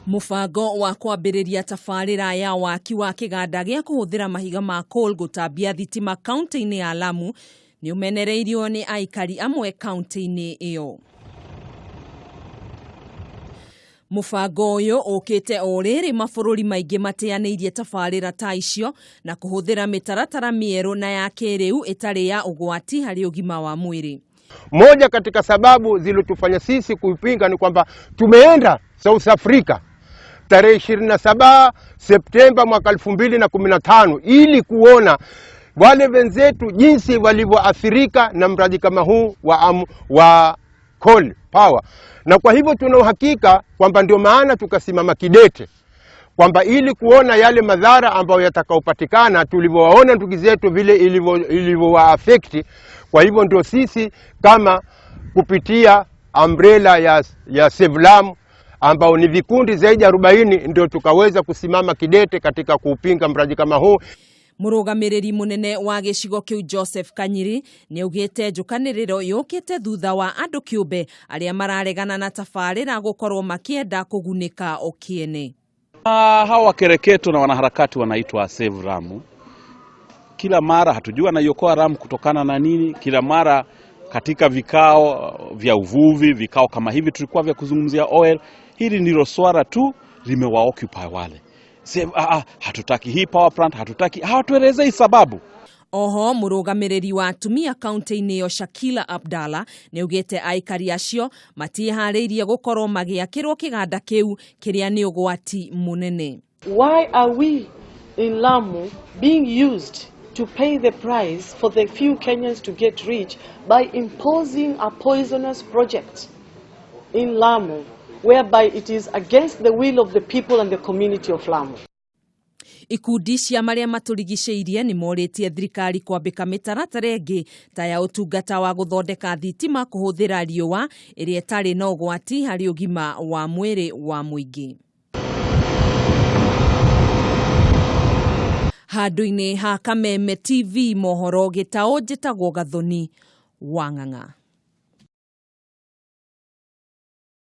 Mũbango wa kwambĩrĩria tabarĩra ya waki wa kĩganda gĩa kũhũthĩra mahiga ma coal gũtambia thitima kaunti-inĩ ya Lamu nĩ ũmenereirio nĩ aikari amwe kaunti-inĩ ĩyo. Mũbango ũyũ ũkĩte o rĩrĩ mabũrũri maingĩ mateanĩirie tabarĩra ta icio na kũhũthĩra mĩtaratara mĩerũ na ya kĩrĩu ĩtarĩ ya ũgwati harĩ ũgima wa mwĩrĩ. Moja katika sababu zilizotufanya sisi kuipinga ni kwamba tumeenda South Africa tarehe 27 Septemba mwaka 2015 ili kuona wale wenzetu jinsi walivyoathirika na mradi kama huu wa coal power, na kwa hivyo tuna uhakika kwamba ndio maana tukasimama kidete kwamba ili kuona yale madhara ambayo yatakaopatikana tulivyowaona ndugu zetu vile ilivyowaafekti. Kwa hivyo ndio sisi kama kupitia umbrella ya Save Lamu ambao ni vikundi zaidi ya 40 ndio tukaweza kusimama kidete katika kuupinga mradi kama huu. Mũrũgamĩrĩri mũnene wa gĩcigo kĩu Joseph Kanyiri nĩ augĩte njũkanĩrĩro yũkĩte thutha wa andũ kĩũmbe arĩa mararegana na tabarĩra gũkorwo makĩenda kũgunĩka o kĩene. Hawa wakereketo na wanaharakati wanaitwa Save Lamu. Kila mara hatujui wanaiokoa Lamu kutokana na nini. Kila mara katika vikao vya uvuvi, vikao kama hivi tulikuwa vya kuzungumzia oil, hili ndilo swala tu limewaoccupy wale. Save, hatutaki hii power plant, hatutaki, hawatuelezei sababu. Oho mũrũgamĩrĩri wa atumia kaunti-inĩ ĩyo Shakila Abdalla nĩ augĩte aikari acio matiĩharĩirie gũkorwo magĩakĩrwo kĩganda kĩu kĩrĩa nĩ ũgwati mũnene. Why are we in Lamu being used to pay the price for the few Kenyans to get rich by imposing a poisonous project in Lamu, whereby it is against the will of the people and the community of Lamu? Ikundi cia marĩa matũrigicĩirie nĩ morĩtie thirikari kwambĩka mĩtaratara ĩngĩ ta ya ũtungata wa gũthondeka thitima kũhũthĩra riũa ĩrĩa ĩtarĩ na ũgwati harĩ ũgima wa mwĩrĩ wa mũingĩ. Handũ-inĩ ha Kameme TV mohoro gĩtaũ njĩtagwo Gathoni wa Ng'ang'a.